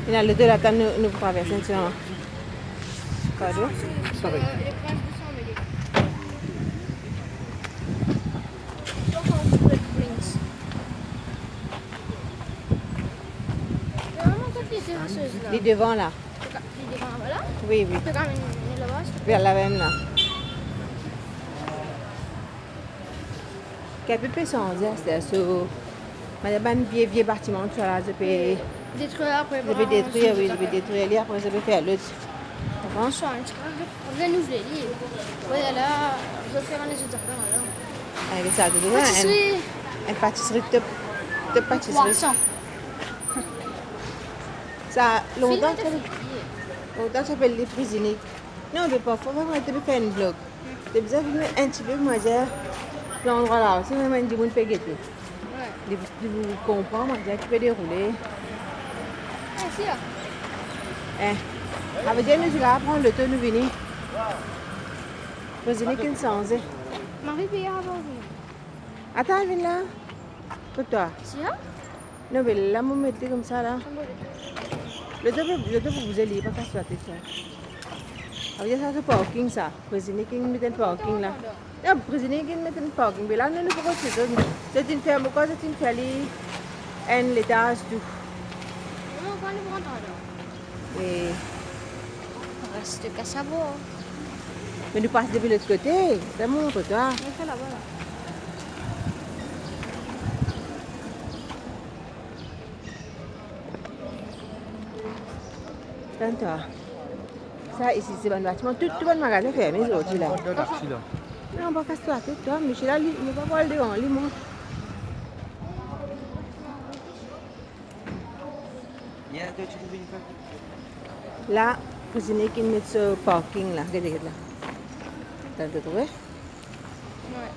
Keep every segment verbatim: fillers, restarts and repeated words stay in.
Ena loto la, atann nou, nou pou traverse enn ti moman. Pardon? Sorry. Li devan la. Li devan laba la? Wi, wi. Ver la mem la. Ki pe sanze aster, so, bann vie, vie batiman, tousala, zot pe detrir apre, zot pe detrir, wi, zot pe detrir li, apre zot pe fer lot. Konpran? Renouvel li. Wi, la, zot fer bann lezot zafer la. Avek sa, tou, wi, enn, enn patisri, top, top patisri. Croissant. Sa, lontan, lontan ti apel li Frizinik. Non, me parfwa, vremem, to pe fer enn vlog. To bizin vinn enn tipe, mo dir, landrwa la, si vremem enn dimoun pe gete. Wi. Li, li pou konpran, mo dir, ki pe deroule. Eh, savedir nou la pran loto, nou vini. Frizinik inn sanze. Mari peye avan vini. Atann, vinn la. Kot twa? Non, be la mo met li koumsa la. Loto pou, loto pou bouze, li pa kas latet sa. Savedir sa, se parking sa. Frizinik inn met enn parking la. Non, Frizinik inn met enn parking. Be la, nou, nou pou rod zot. Zot inn fer, mo krwar zot inn fer li enn letaz tou. E res kas laba. Me nou pas depi lot kote, dan mo kote. Montre laba la. Tann twa. Sa isi, se bann batiman. Tou, tou bann magazin ferme zordi la. Non, pa kas twa latet, twa. Misie la, li, mo pa pou al devan li, mwa. La, Frizinik inn met so parking la. Gete, gete la. Tann, to trouve? Wi.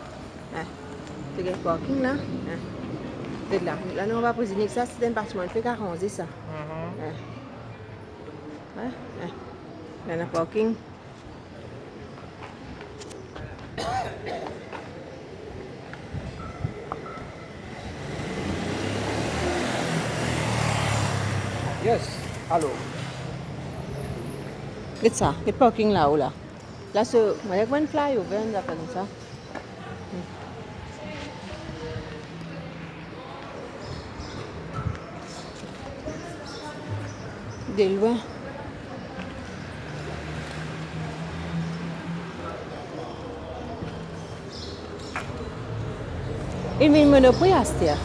Ah, to gagn parking la? Ah. Gete la. La, nou, anba Frizinik, sa, se enn batiman, li fek aranze sa. Mhm. Ah. Ah, ah. La, ena parking. Yes, alo. Get sa, get parking lao la. La, so, mo dir kouma enn flyover, enn zafer koumsa. De lwin. Inn vinn Monoprix aster.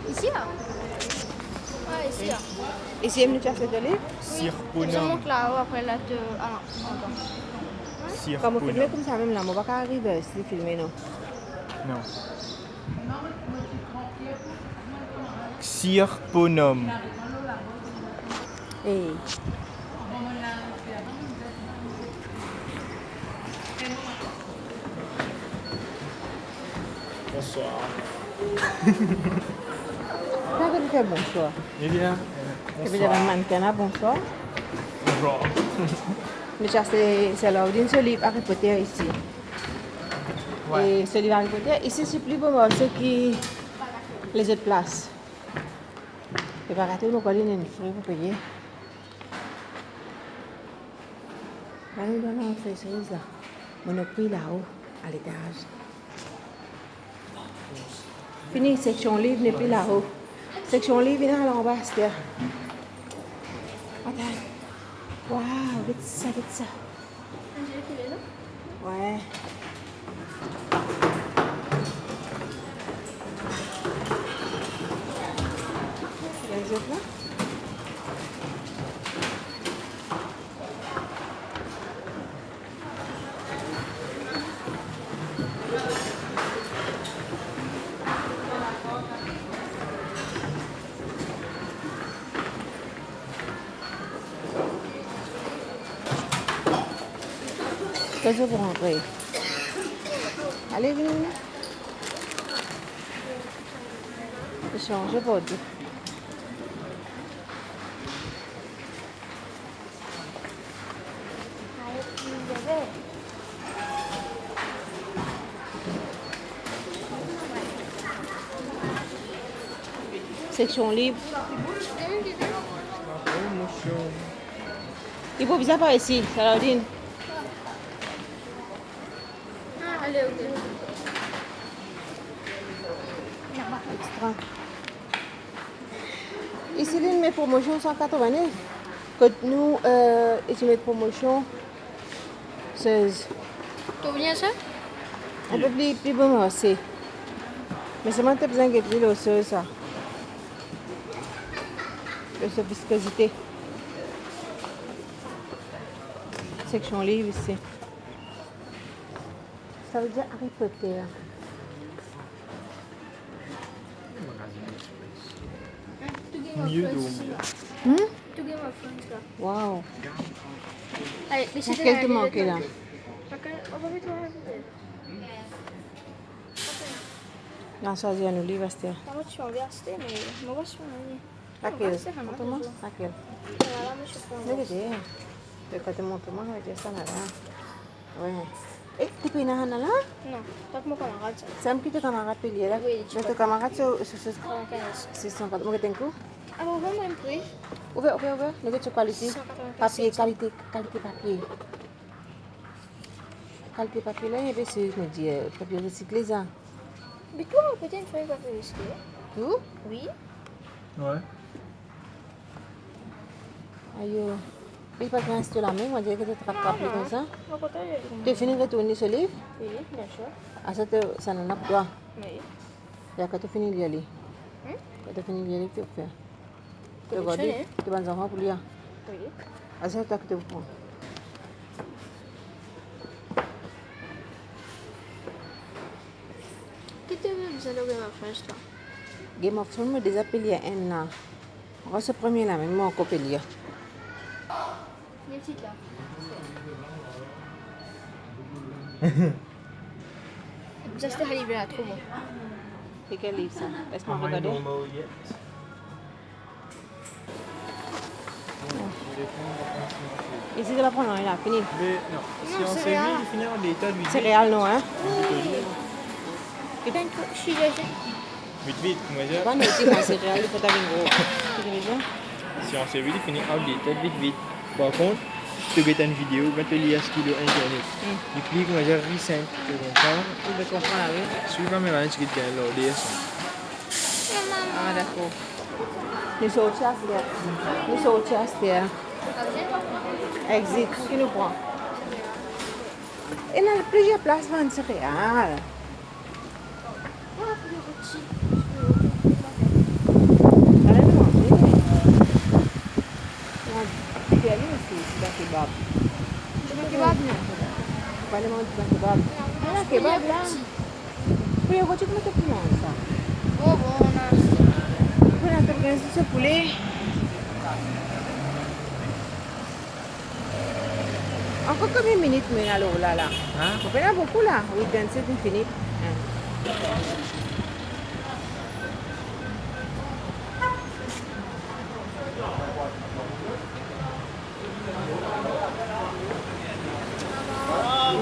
Isi, a? Wi, isi, a. Isi, inn vinn aste doliv? Wi. Sir Ponom. Zot mont lao, apre la, to, a, non, atann. Sir Ponom. Kan mo filme koumsa mem la, mo pa kav ariv, eh, si filme, non. Non. Sir Ponom. Ey. Bonswar. Sa, to fer bonswar. Ebien, bonswar. Ebien, bann mannken la, bonswar. Bonswar. Nou ti aste, se Lourdine so liv Harry Potter isi. Wi. E so liv Harry Potter, isi, se pli bo morso ki lezot plas. E pa gate, mo krwar li ena enn fri pou peye. La, nou dan lantre sez la. Monoprix lao, a letaz. Fini, seksion liv nepli lao. Seksion liv inn al anba aster. Atann. Waw, get sa, get sa. Wi. Gete zot la. Kouma pou rantre? Ale, vini, vini. Sanze pou ou. Seksion lib. Li pou bizin par isi, Saladin. Extra. Isi, li met promosion san katreven-nef. Kot nou, euh, isi met promosion sez. Konbien sa? Enpe pli, pli bon marse. Me selman to bizin get li lor sez sa. Lor so viskozite. Seksion liv isi. Savedir Harry Potter. Mie dormi la. Hmm? Tout Game of Thrones la. Wow. Allez, laisse. Laquelle te manque là? Laquelle? On va mettre un peu. Non, sa, nou liv aster. Ah, moi, tu as envie d'acheter, mais moi, je suis en ligne. Laquelle? Montre mwa, laquelle? Voilà, moi, je suis en ligne. Regarde. Kan to montre mwa, regarde sa la. Wi. E, to pena sa la? Non, sa mo kamarad sa. Sa ki to kamarad pe lir la? Wi, li ti... Me to kamarad so, so, so, karann-kenz. Sis san katrevin. Mo get enn kou. Ah, ouver mwa enn pri. Ouver, ouver, ouver. Nou get so kalite. Sis san katrevin-kenz. Papie, kalite, kalite papie. Kalite papie la, enn pe se, mo dir, euh, papie resikle sa. Mais toi, peut-être une feuille papie recyclé. Tou? Wi. Wi. Ayo. Li pa grin lame, mo dir ki to trap trap li koumsa. Non, non. To fini retourn so liv? Wi, bien sir. Asa to, sa nana pou twa. Wi. E kan to fini lir li? Hmm? Kan to fini lir li, ki to fer? To gard li, to bann zanfan pou lir. Wi. Asa, to ki to pou pran? Ki to bizin lor Game of Thrones, twa? Game of Thrones, mo deza pe lir enn la. Ankor so premie la, me mo ankor pe lir. Li ti la. Just a liv la, tro bon. Se kel liv sa? Les mwa regarde. Isi, to pa pran nanye la, fini. Me non, non, Science et Vie, li fini an de leta, li. Sereal, non, hein? Vit, vit, kouma dir. Pa nou ti pran sereal, li pou ta vinn gro. Science et Vie, li fini an de leta, vit, vit. Par kont, to get enn video, oubien to lir sa ki lor internet. Hmm. Li pli, kouma dir, recent, to konpran? Ou pe konpran, wi. Swiv kamera, ti get bien lor de sa. Ah, dakor. Nou sorti aster. Nou sorti aster. Exit, ki nou pran? Ena plizier plas vann sereal. Ala nou manze. Ena diferen osi, isi, la kebab. Diferen kebab, non? Pa le manz diferen kebab. Non, non, kebab la. Poule roti, kouma to pou manz sa? Oh, bon, on a acheté. Poule, to gagn zis poule. Ankor konbien minit mo ena lor la, la? Hein? Mo pena boukou la. Wi, vennset minit. Hein.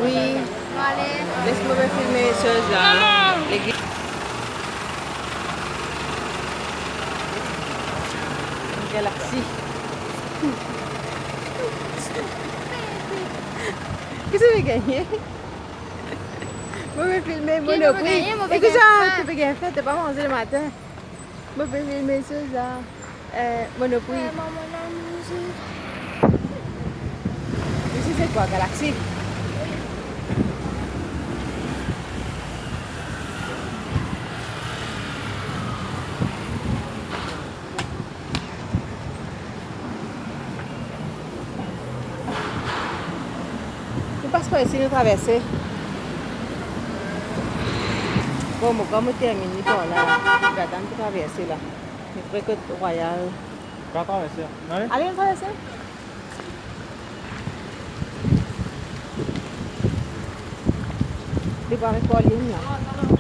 Wi. Les mo pe filme sez la. Legim. Galaxy. Ki sa to pe gagne? Mo pe filme Monoprix. Ki mo pe gagne? Mo pe gagne fen. E ki sa to pe gagne fen? To pa manze le matin. Mo pe filme sez la. Eh, Monoprix. Eh, maman, la musique. Isi se kwa, Galaxy? Nou pas par isi, nou traverse. Bon, mo, kan mo terminn li par la, nou pe atann pou traverse la. Nou pre kot Royal. Pa traverse. Ale. Ale, nou traverse. Li pa avek Pauline la.